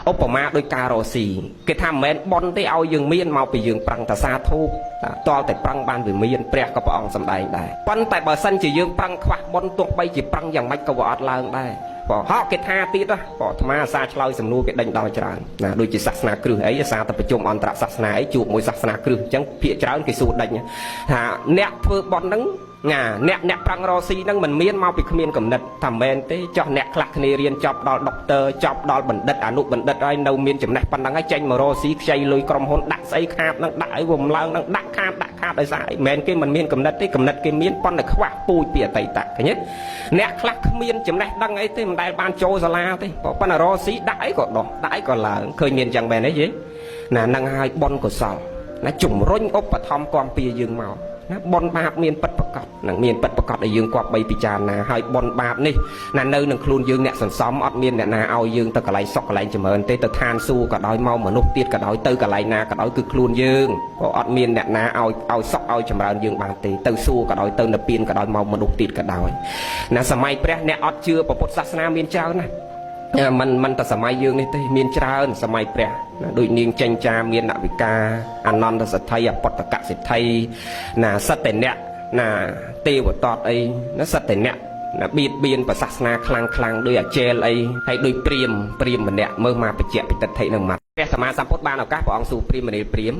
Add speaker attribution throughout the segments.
Speaker 1: ឧបមាដោយការរកស៊ីគេថាមិនមែនប៉ុនទេឲ្យយើងមានមកពីយើងប្រឹងតាសាធុតលតែប្រឹងបានវាមានព្រះក៏ព្រះអង្គសម្ដែងដែរប៉ុន្តែបើសិនជាយើងប្រឹងខ្វះប៉ុនទោះបីជាប្រឹងយ៉ាងម៉េចក៏វាអត់ឡើងដែរបើហកគេថាទៀតណាបើអាត្មាអាសាឆ្លើយសំណួរគេដេញដល់ច្រើនណាដូចជាសាសនាគ្រឹះអីអាសាទៅប្រជុំអន្តរសាសនាអីជួបមួយសាសនាគ្រឹះអញ្ចឹងភាគច្រើនគេសួរដេញថាអ្នកធ្វើប៉ុនហ្នឹងណាអ្នកប្រឹងរកស៊ីហ្នឹងមិនមានមកពីគ្មានកំណត់ថាមែនទេចោះអ្នកខ្លះគ្នារៀនចប់ដល់ដុកទ័រចប់ដល់បណ្ឌិតអនុបណ្ឌិតហើយនៅមានចំណេះប៉ុណ្ណឹងហើយចេញមករកស៊ីខ្ចីលុយក្រុមហ៊ុនដាក់ស្អីខាតហ្នឹងដាក់អីវាមិនឡើងហ្នឹងដាក់ខាតដាក់ខាតដោយសារអីមិនមែនគេមិនមានកំណត់ទេកំណត់គេមានប៉ុន្តែខ្វះពូជពីអតីតឃើញទេអ្នកខ្លះគ្មានចំណេះដឹងអីទេមិនដែលបានចូលសាលាទេប៉ុន្តែរកស៊ីដាក់អីក៏ដោះដាក់អីក៏ឡើងឃើញមានចឹងមែនទេយេណាហ្នឹងហើយបុណ្យកុសលណាជំរុញឧបត្ថម្ភគាំពៀយើងមកណាបុណ្យបាបមានពិតប្រកបនឹងមានពិតប្រកបដែលយើងគប្បីពិចារណាហើយបុណ្យបាបនេះណានៅនឹងខ្លួនយើងអ្នកសន្សំអត់មានអ្នកណាឲ្យយើងទៅកន្លែងសុខកន្លែងចម្រើនទេទៅឋានសួគ៌ក៏ដោយមកមនុស្សទៀតក៏ដោយទៅកន្លែងណាក៏ដោយគឺខ្លួនយើងក៏អត់មានអ្នកណាឲ្យសុខឲ្យចម្រើនយើងបានទេទៅសួគ៌ក៏ដោយទៅនិព្វានក៏ដោយមកមនុស្សទៀតក៏ដោយណាសម័យព្រះអ្នកអត់ជឿពុទ្ធសាសនាមានច្រើនណាស់មិនតែសម័យយើងនេះទេមានច្រើនសម័យព្រះណាដូចនាងចេញចាមាននវិកាអនន្តសទ្ធិអបតកសិទ្ធិណាសត្វតែអ្នកណាទេវតតអីណាសត្វតែអ្នកណាបៀតបៀនប្រសាសនាខ្លាំងខ្លាំងដោយអាចេលអីហើយដោយព្រាមព្រាមម្នាក់មើលមកបញ្ជាក់ពីទិដ្ឋិនឹងមកព្រះសម្មាសម្ពុទ្ធបានឱកាសព្រះអង្គសួរព្រាមមនីព្រាម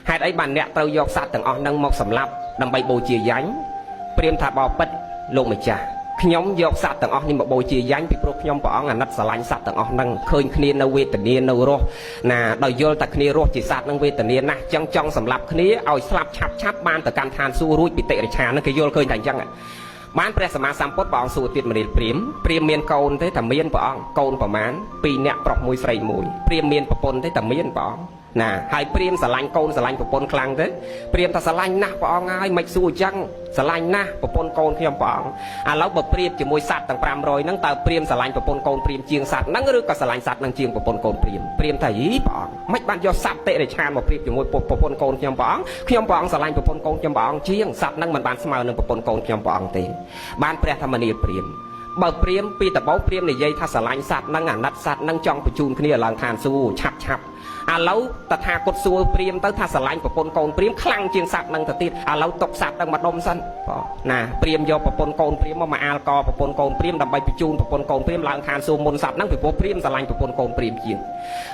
Speaker 1: ហេតុអីបានអ្នកត្រូវយកសត្វទាំងអស់នឹងមកសម្លាប់ដើម្បីបូជាយញ្ញព្រាមថាបបិទ្ធលោកម្ចាស់ខ្ញុំយកសត្វទាំងអស់នេះមកបូជាយញ្ញពីព្រោះខ្ញុំព្រះអង្គអាណិតស្រឡាញ់សត្វទាំងអស់ហ្នឹងឃើញគ្នានៅវេទនានៅរស់ណាដោយយល់តែគ្នារស់ជាសត្វហ្នឹងវេទនាណាស់ចឹងចង់សម្លាប់គ្នាឲ្យស្លាប់ឆាប់ឆាប់បានទៅកាន់ឋានសួគ៌រួចពីតិរិឆានហ្នឹងគេយល់ឃើញតែអញ្ចឹងបានព្រះសម្មាសម្ពុទ្ធព្រះអង្គសួរទៀតមនាលព្រាមព្រាមមានកូនទេតែមានព្រះអង្គកូនប្រមាណ2នាក់ប្រុសមួយស្រីមួយព្រាមមានប្រពន្ធទេតែមានព្រះអង្គណាហើយព្រាមស្រឡាញ់កូនស្រឡាញ់ប្រពន្ធខ្លាំងទេព្រាមថាស្រឡាញ់ណាស់ព្រះអង្គហើយមិនសួរអញ្ចឹងស្រឡាញ់ណាស់ប្រពន្ធកូនខ្ញុំព្រះអង្គឥឡូវបើព្រៀបជាមួយសត្វទាំង500ហ្នឹងតើព្រាមស្រឡាញ់ប្រពន្ធកូនព្រាមជាងសត្វហ្នឹងឬក៏ស្រឡាញ់សត្វហ្នឹងជាងប្រពន្ធកូនព្រាមព្រាមថាយីព្រះអង្គមិនបានយកសត្វតិរិឆានមកព្រៀបជាមួយប្រពន្ធកូនខ្ញុំព្រះអង្គខ្ញុំព្រះអង្គស្រឡាញ់ប្រពន្ធកូនខ្ញុំព្រះអង្គជាងសត្វហ្នឹងមិនបានស្មើនឹងប្រពន្ធកូនខ្ញុំព្រះអង្គទេបានព្រះធម្មនាលព្រាមបើព្រាមពីតបោព្រាមនិយាយថាស្រឡាញ់សត្វហ្នឹងអាណិតសត្វហ្នឹងចង់បញ្ជូនគ្នាឡើងឋានសួគ៌ឆាប់ឆាប់ឥឡូវតថាគតសួរព្រាមទៅថាស្រឡាញ់ប្រពន្ធកូនព្រាមខ្លាំងជាងសត្វនឹងទៅទៀតឥឡូវຕົកសត្វនឹងមកដុំសិនណាព្រាមយកប្រពន្ធកូនព្រាមមកអាលកប្រពន្ធកូនព្រាមដើម្បីបញ្ជូនប្រពន្ធកូនព្រាមឡើងឋានសួគ៌មុនសត្វហ្នឹងពីព្រោះព្រាមស្រឡាញ់ប្រពន្ធកូនព្រាមជាង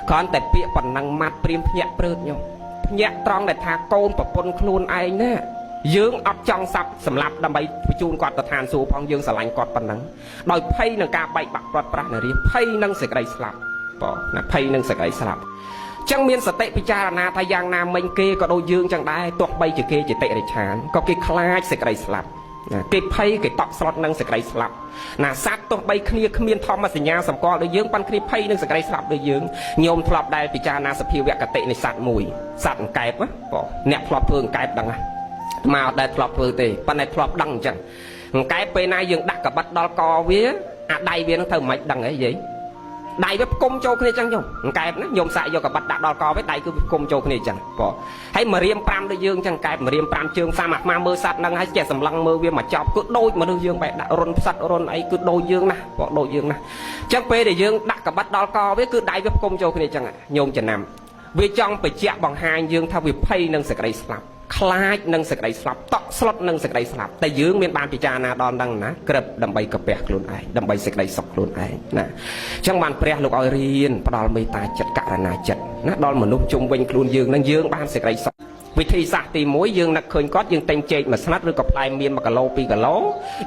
Speaker 1: គ្រាន់តែពាក្យប៉ុណ្ណឹងម៉ាត់ព្រាមភ្ញាក់ព្រឺតញោមភ្ញាក់ត្រង់ដែលថាកូនប្រពន្ធខ្លួនឯងណាយើងអត់ចង់សាប់សម្លាប់ដើម្បីបញ្ជូនគាត់ទៅឋានសួគ៌ផងយើងស្រឡាញ់គាត់ប៉ុណ្ណឹងដោយភ័យនឹងការបែកបាក់ព្រាត់ប្រាសនារីភ័យនឹងសេចក្តីស្លាប់បងណាភ័យនឹងសេចក្តីស្លាប់ចឹងមានសតិពិចារណាថាយ៉ាងណាមិញគេក៏ដូចយើងចឹងដែរទោះបីជាគេជាតិរិឆានក៏គេខ្លាចសេចក្តីស្លាប់ណាគេភ័យគេតក់ស្លុតនឹងសេចក្តីស្លាប់ណាសត្វទោះបីគ្នាគ្មានធម្មសញ្ញាសម្គាល់ដូចយើងប៉ុន្តែគ្នាភ័យនឹងសេចក្តីស្លាប់ដូចយើងញោមធ្លាប់ដែលពិចារណាសភាវគតិនៃសត្វមួយសត្វអង្កែបបងអ្នកធ្លាប់ធ្វើអង្កែបដឹងណាមកអត់ដែលធ្លាប់ធ្វើទេប៉ុន្តែធ្លាប់ដឹងអញ្ចឹងអង្កែបពេលណាយើងដាក់កបិតដល់កវាអាដៃវានឹងធ្វើមិនដឹងហីយាយដៃវាផ្គុំចូលគ្នាចឹងញោមអង្កែបណាញោមសាក់យកកបិតដាក់ដល់កវាដៃគឺផ្គុំចូលគ្នាចឹងបងហើយមករៀម5ដូចយើងចឹងកែបមករៀម5ជើងសាមអាត្មាមើលសត្វហ្នឹងហើយចេះសម្លឹងមើលវាមកចប់គឺដូចមនុស្សយើងបែរដាក់រុនផ្សិតរុនអីគឺដូចយើងណាស់បងដូចយើងណាស់ចឹងពេលដែលយើងដាក់កបិតដល់កវាគឺដៃវាផ្គុំចូលគ្នាចឹងញោមចំណាំវាចង់បញ្ជាក់បង្ហាញយើងថាវាភ័យនឹងសេចក្តីស្លាប់ខ្លាចនឹងសេចក្តីស្លាប់តក់ស្លុតនឹងសេចក្តីស្លាប់តែយើងមានបានពិចារណាដល់ហ្នឹងណាក្រឹបដើម្បីកាពះខ្លួនឯងដើម្បីសេចក្តីសុខខ្លួនឯងណាអញ្ចឹងបានព្រះលោកឲ្យរៀនផ្ដល់មេត្តាចិត្តករណាចិត្តណាដល់មនុស្សជុំវិញខ្លួនយើងនឹងយើងបានសេចក្តីសុខវិធីសាស្ត្រទី1យើងនឹកឃើញគាត់យើងទិញចេកមួយស្និតឬក៏ផ្លែមៀន1គីឡូ2គីឡូ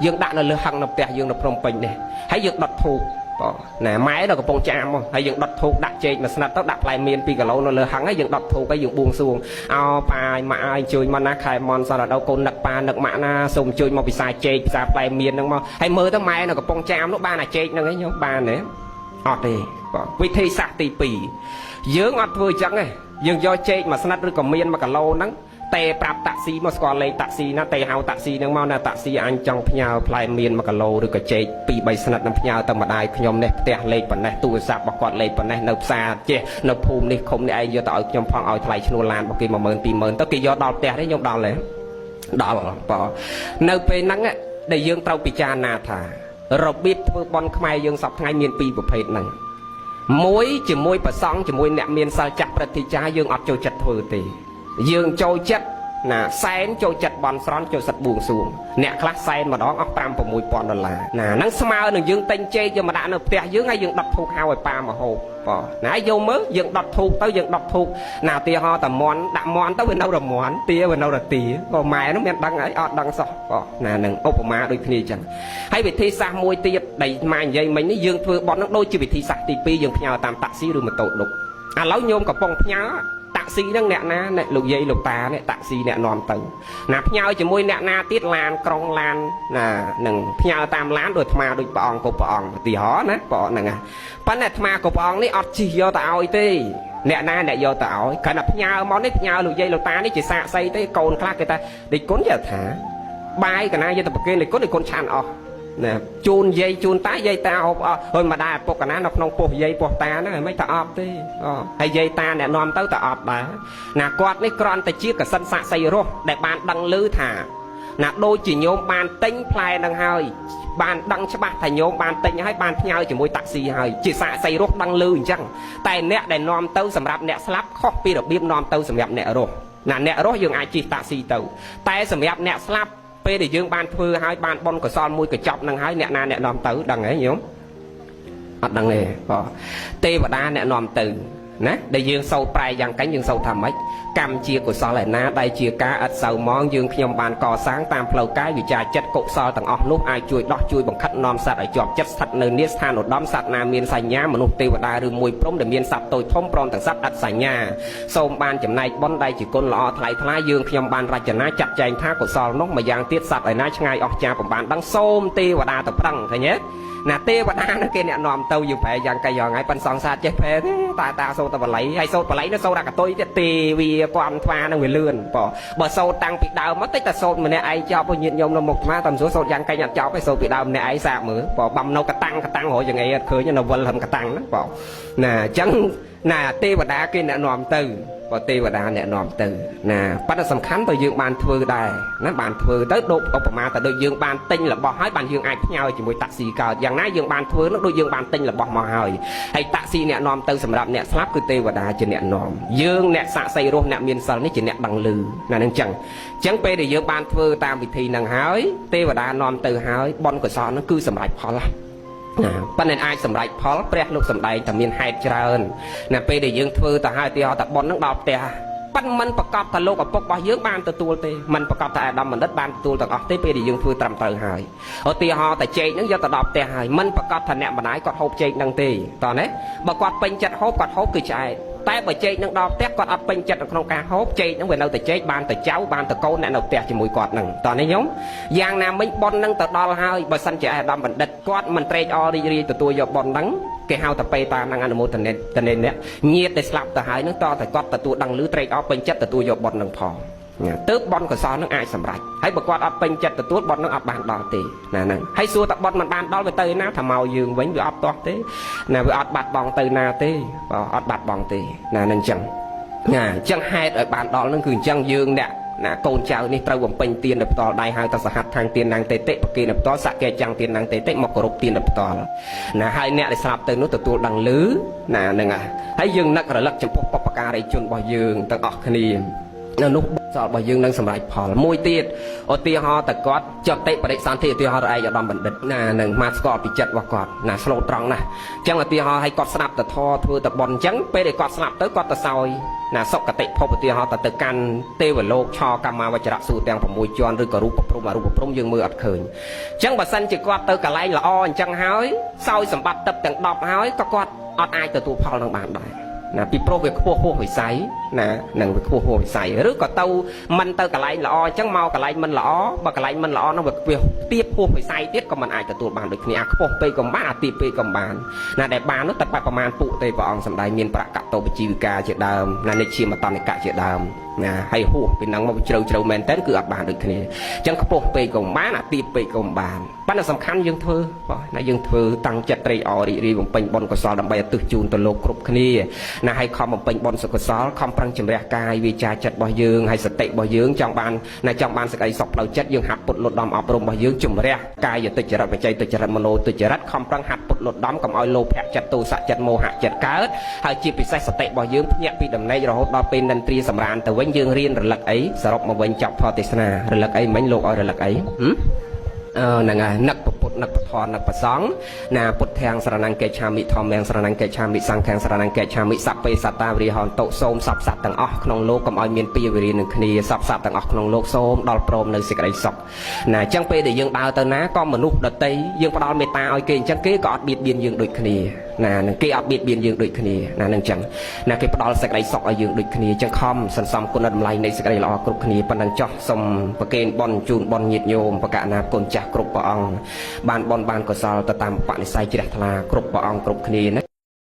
Speaker 1: យើងដាក់នៅលើហឹងនៅផ្ទះយើងនៅភ្នំពេញនេះហើយយើងដុតធូបបងណាម៉ែដល់កំពង់ចាមមកហើយយើងដុតធូបដាក់ចេកមួយស្និតទៅដាក់ផ្លែមៀន2គីឡូនៅលើហឹងហើយយើងដុតធូបហើយយើងបួងសួងអោប៉ាយម៉ាក់អើយជួយមកណាខែមនសរដល់កូននឹកប៉ានឹកម៉ាក់ណាសូមជួយមកពិសាចេកពិសាផ្លែមៀនហ្នឹងមកហើយមើលទៅម៉ែនៅកំពង់ចាមនោះបានអាចេកហ្នឹងឯងញោមបានទេអត់ទេបងវិធីសាស្ត្រទី2យើងអត់ធ្វើអញ្ចឹងទេយើងយកចេកមួយស្និតឬក៏មៀន1គីឡូហ្នឹងទេប្រាប់តាក់ស៊ីមកស្គាល់លេខតាក់ស៊ីណាទេហៅតាក់ស៊ីហ្នឹងមកណាតាក់ស៊ីអញចង់ផ្ញើផ្លែមៀន1គីឡូឬក៏ចេក2 3ស្និតនឹងផ្ញើទៅម្ដាយខ្ញុំនេះផ្ទះលេខប៉ុណ្ណេះទូរស័ព្ទរបស់គាត់លេខប៉ុណ្ណេះនៅផ្សារចេះនៅភូមិនេះឃុំនេះឯងយកទៅឲ្យខ្ញុំផងឲ្យថ្លៃឈ្នួលឡានរបស់គេ10000 20000ទៅគេយកដល់ផ្ទះទេខ្ញុំដល់ទេដល់បងនៅពេលហ្នឹងដែលយើងត្រូវពិចារណាថារបៀបធ្វើបន់ខ្មែរយើងសប្តាហ៍ថ្ងៃមានពីរប្រភេទហ្នឹង មួយជាមួយប្រសង់ជាមួយអ្នកមានសិលចាស់ព្រឹទ្ធាចារ្យយើងអត់ចូលចិត្តធ្វើទេយើងចូលចិត្តណាសែនចូលចិត្តបន់ស្រន់ចូលចិត្តបួងសួងអ្នកខ្លះសែនម្ដងអស់5 6000ដុល្លារណាហ្នឹងស្មើនឹងយើងទិញចេកយកមកដាក់នៅផ្ទះយើងហើយយើងដុតធូបហៅឲ្យប៉ាមកហូបបងណាយកមើលយើងដុតធូបទៅយើងដុតធូបណាឧទាហរណ៍តែមន់ដាក់មន់ទៅវានៅរមន់ទាវានៅរទាក៏ម៉ែនោះមានដឹងអីអត់ដឹងសោះបងណានឹងឧបមាដូចគ្នាអញ្ចឹងហើយវិធីសាស្ត្រមួយទៀតដែលម៉ែនិយាយមិញនេះយើងធ្វើបន់ហ្នឹងដូចជាវិធីសាស្ត្រទី2យើងផ្ញើតាមតាក់ស៊ីឬម៉ូតូឌុបឥឡូវញោមកំពុងផ្ញើតាក់ស៊ីហ្នឹងអ្នកណាអ្នកលោកយាយលោកតានេះតាក់ស៊ីអ្នកនាំទៅណាផ្ញើជាមួយអ្នកណាទៀតឡានក្រុងឡានណានឹងផ្ញើតាមឡានដោយអាត្មាដូចព្រះអង្គគ្រប់ព្រះអង្គឧទាហរណ៍ណាព្រះអង្គហ្នឹងប៉ុន្តែអាត្មាគ្រប់ព្រះអង្គនេះអត់ជិះយកទៅឲ្យទេអ្នកណាអ្នកយកទៅឲ្យគ្រាន់តែផ្ញើមកនេះផ្ញើលោកយាយលោកតានេះជាសាកសីទេកូនខ្លះគេថាដេចគុណយកថាបាយកណាយកទៅប្រគេនដេចគុណដេចគុណឆានអស់ណាជូនយាយជូនតាយាយតាហូបអស់ហើយម្ដាយឪពុកកណានៅក្នុងពោះយាយពោះតាហ្នឹងមិនថាអប់ទេអូហើយយាយតាអ្នកនាំទៅតែអប់ដែរណាគាត់នេះគ្រាន់តែជាកសិនសាកសីរស់ដែលបានដឹងឮថាណាដូចជាញោមបានទិញផ្លែនឹងហើយបានដឹងច្បាស់ថាញោមបានទិញហើយបានផ្ញើជាមួយតាក់ស៊ីហើយជាសាកសីរស់ដឹងឮអញ្ចឹងតែអ្នកដែលនាំទៅសម្រាប់អ្នកស្លាប់ខុសពីរបៀបនាំទៅសម្រាប់អ្នករស់ណាអ្នករស់យើងអាចជិះតាក់ស៊ីទៅតែសម្រាប់អ្នកស្លាប់ពេលដែលយើងបានធ្វើហើយបានបុណ្យកុសលមួយកញ្ចប់នឹងហើយអ្នកណាអ្នកនាំទៅដឹងហ៎ញោមអត់ដឹងទេបងទេវតាអ្នកនាំទៅណាដែលយើងសូត្រប្រែយ៉ាងកាញ់យើងសូត្រថាម៉េចកម្មជាកុសលឯណាដែលជាការឥតសូវម៉ងយើងខ្ញុំបានកសាងតាមផ្លូវកាយវិចារចិត្តកុសលទាំងអស់នោះអាចជួយដោះជួយបង្ខិតនាំសត្វឲ្យជាប់ចិត្តស្ថិតនៅនាស្ថានឧត្តមសត្វណាមានសញ្ញាមនុស្សទេវតាឬមួយព្រំដែលមានសត្វតូចធំព្រមទាំងសត្វឥតសញ្ញាសូមបានចំណែកបុណ្យដែលជាគុណល្អថ្លៃថ្លាយើងខ្ញុំបានរចនាចាត់ចែងថាកុសលនោះម្យ៉ាងទៀតសត្វឯណាឆ្ងាយអស់ចាប្របានដឹងសូមទេវតាទៅប្រឹងឃើញទេណាទេវតានោះគេអ្នកនាំទៅយើងប្រែយ៉ាងកៃយ៉ាងហើយប៉ិនសង្សារចេះប្រែទេតាតាសូត្រតែបល័យហើយសូត្របល័យនោះសូត្រអាកតុយទៀតទេវាគំថ្វានឹងវាលឿនបងបើសូត្រតាំងពីដើមមកតិចតែសូត្រម្នាក់ឯងចប់ញាតិញោមនៅមុខថ្មតាមសួរសូត្រយ៉ាងកៃអត់ចប់ទេសូត្រពីដើមម្នាក់ឯងសាកមើលបងបំនៅកតាំងកតាំងរយយ៉ាងអីអត់ឃើញនៅវិលហឹមកតាំងហ្នឹងបងណាអញ្ចឹងណាទេវតាគេអ្នកនាំទៅបើទេវតាអ្នកនាំទៅណាប៉ុន្តែសំខាន់បើយើងបានធ្វើដែរណាបានធ្វើទៅដូចឧបមាទៅដូចយើងបានទិញរបស់ហើយបានយើងអាចផ្ញើជាមួយតាក់ស៊ីកើតយ៉ាងណាយើងបានធ្វើនោះដូចយើងបានទិញរបស់មកហើយហើយតាក់ស៊ីអ្នកនាំទៅសម្រាប់អ្នកស្លាប់គឺទេវតាជាអ្នកនាំយើងអ្នកសាក់សីរស់អ្នកមានសិលនេះជាអ្នកដឹងឮណានឹងចឹងចឹងពេលដែលយើងបានធ្វើតាមវិធីនឹងហើយទេវតានាំទៅហើយបុណ្យកុសលនោះគឺសម្រេចផលណាប៉ុន្តែអាចសម្រេចផលព្រះលោកសម្ដែងតែមានហេតុច្រើនណាពេលដែលយើងធ្វើទៅហើយទីហោះតែបុណ្យនឹងដល់ផ្ទះប៉ិនមិនប្រកបថាលោកឪពុករបស់យើងបានទទួលទេមិនប្រកបថាអាដាមបណ្ឌិតបានទទួលទាំងអស់ទេពេលដែលយើងធ្វើត្រឹមត្រូវហើយឧទាហរណ៍តែចេកនឹងយកទៅដល់ផ្ទះហើយមិនប្រកបថាអ្នកម្ដាយគាត់ហូបចេកនឹងទេតោះណាបើគាត់ពេញចិត្តហូបគាត់ហូបគឺឆ្អែតតែបើចេកនឹងដល់ផ្ទះគាត់អត់ពេញចិត្តនៅក្នុងការហូបចេកនឹងវានៅតែចេកបានតែចៅបានតែកូនអ្នកនៅផ្ទះជាមួយគាត់នឹងតោះនេះញោមយ៉ាងណាមិញប៉ុននឹងទៅដល់ហើយបើសិនជាអាដាមបណ្ឌិតគាត់មិនត្រេកអររីករាយទទួលយកប៉ុននឹងគេហៅតែបេតានឹងអនុមោទនេតនេអ្នកញាតដែលស្លាប់ទៅហើយនឹងតតែគាត់ទទួលដឹងឮត្រេកអរពេញចិត្តទទួលយកប៉ុននឹងផងទើបប៉ុនកុសលនឹងអាចសម្រេចហើយបើគាត់អត់ពេញចិត្តទទួលប៉ុននឹងអត់បានដល់ទេណាហ្នឹងហើយសួរតែប៉ុនមិនបានដល់វាទៅណាថាមកយើងវិញវាអត់ទាស់ទេណាវាអត់បាត់បង់ទៅណាទេបើអត់បាត់បង់ទេណាហ្នឹងអញ្ចឹងណាអញ្ចឹងហេតុឲ្យបានដល់ហ្នឹងគឺអញ្ចឹងយើងអ្នកណាកូនចៅនេះត្រូវបំពេញទានដោយផ្ទាល់ដៃហើយតសហដ្ឋាងទាននាងតេតិប្រគេនដោយផ្ទាល់សកេចាំងទាននាងតេតិមកគោរពទានដោយផ្ទាល់ណាហើយអ្នកដែលស្លាប់ទៅនោះទទួលដឹងឮណាហ្នឹងហើយយើងនឹករលឹកចំពោះបុព្វការីជនរបស់យើងទាំងអស់គ្នានៅនោះសល់របស់យើងនឹងសម្រេចផលមួយទៀតឧទាហរណ៍តែគាត់ចតិបរិសន្ធិឧទាហរណ៍ឯកឧត្តមបណ្ឌិតណានឹងមកស្គាល់ពីចិត្តរបស់គាត់ណាស្លូតត្រង់ណាស់អញ្ចឹងឧទាហរណ៍ឲ្យគាត់ស្ដាប់ទៅធរធ្វើទៅបុណ្យអញ្ចឹងពេលដែលគាត់ស្លាប់ទៅគាត់ទៅសោយណាសុគតិភពឧទាហរណ៍ទៅកាន់ទេវលោកឆកម្មាវចរៈសួរទាំង6ជាន់ឬក៏រូបព្រំអរូបព្រំយើងមើលអត់ឃើញអញ្ចឹងបើសិនជាគាត់ទៅកន្លែងល្អអញ្ចឹងហើយសោយសម្បត្តិទឹកទាំង10ហើយក៏គាត់អត់អាចទទួលផលនឹងបានដែរណាពីព្រោះវាខ្ពស់ហួសវិស័យណានឹងវាខ្ពស់ហួសវិស័យឬក៏ទៅមិនទៅកន្លែងល្អអញ្ចឹងមកកន្លែងមិនល្អបើកន្លែងមិនល្អនោះវាទៀបហួសវិស័យទៀតក៏មិនអាចទទួលបានដូចគ្នាអាខ្ពស់ពេកក៏បានអាទៀបពេកក៏បានណាដែលបាននោះតែប្រមាណពួកទេព្រះអង្គសម្ដែងមានប្រកតោបជីវិកាជាដើមណានិជាមតនិកៈជាដើម ណាហើយហួសពីហ្នឹងមកជ្រៅជ្រៅមែនតើគឺអត់បានដូចគ្នាអញ្ចឹងខ្ពស់ពេកក៏មិនបានអាទាបពេកក៏មិនបានប៉ុន្តែសំខាន់យើងធ្វើបងណាយើងធ្វើតាំងចិត្តត្រេកអររីករាយបំពេញបុណ្យកុសលដើម្បីឧទ្ទិសជូនទៅលោកគ្រប់គ្នាណាហើយខំបំពេញបុណ្យសុខកុសលខំប្រឹងជំរះកាយវាចាចិត្តរបស់យើងហើយសតិរបស់យើងចង់បានណាចង់បានសេចក្តីសុខផ្លូវចិត្តយើងហាត់ពុតលុតដំអប់រំរបស់យើងជំរះកាយទុច្ចរិតវិច័យទុច្ចរិតមโนទុច្ចរិតខំប្រឹងហាត់ពុតលុតដំកុំឲ្យលោភៈចិត្តទោសៈចិត្តមោហៈចិត្តកើតហើយជាពិសេសសតិរបស់យើងភ្ញាក់ពីដំណេករហូតដល់ពេលនិន្ទ្រាសម្រានទៅវិញយើងរៀនរលឹកអីសរុបមកវិញចប់ធម៌ទេសនារលឹកអីមិញលោកឲ្យរលឹកអីអឺហ្នឹងហើយនឹកពុទ្ធនឹកពធនឹកប្រសង្ឃណាពុទ្ធាំងស្រណង្កេឆាមិធម្មំស្រណង្កេឆាមិសង្ឃាំងស្រណង្កេឆាមិសពេសត្តាវិរិហន្តុសូមសពសត្វទាំងអស់ក្នុងលោកកុំឲ្យមានពៀវិរិយនឹងគ្នាសពសត្វទាំងអស់ក្នុងលោកសូមដល់ព្រមនៅសេចក្តីសុខណាអញ្ចឹងពេលដែលយើងដើរទៅណាក៏មនុស្សដតីយើងផ្ដល់មេត្តាឲ្យគេអញ្ចឹងគេក៏អត់បៀតបៀនយើងដូចគ្នាណានឹងគេអត់បៀតបៀនយើងដូចគ្នាណានឹងអញ្ចឹងណាគេផ្ដល់សេចក្តីសុខឲ្យយើងដូចគ្នាអញ្ចឹងខំសន្សំគុណតម្លៃនៃសេចក្តីល្អគ្រប់គ្នាប៉ុណ្ណឹងចោះសូមប្រគេនបុណ្យជូនបុណ្យញាតិញោមបកណាគុណចាស់គ្រប់ព្រះអង្គបានបុណ្យបានកុសលទៅតាមបនិស័យជ្រះថ្លាគ្រប់ព្រះអង្គគ្រប់គ្នាណា។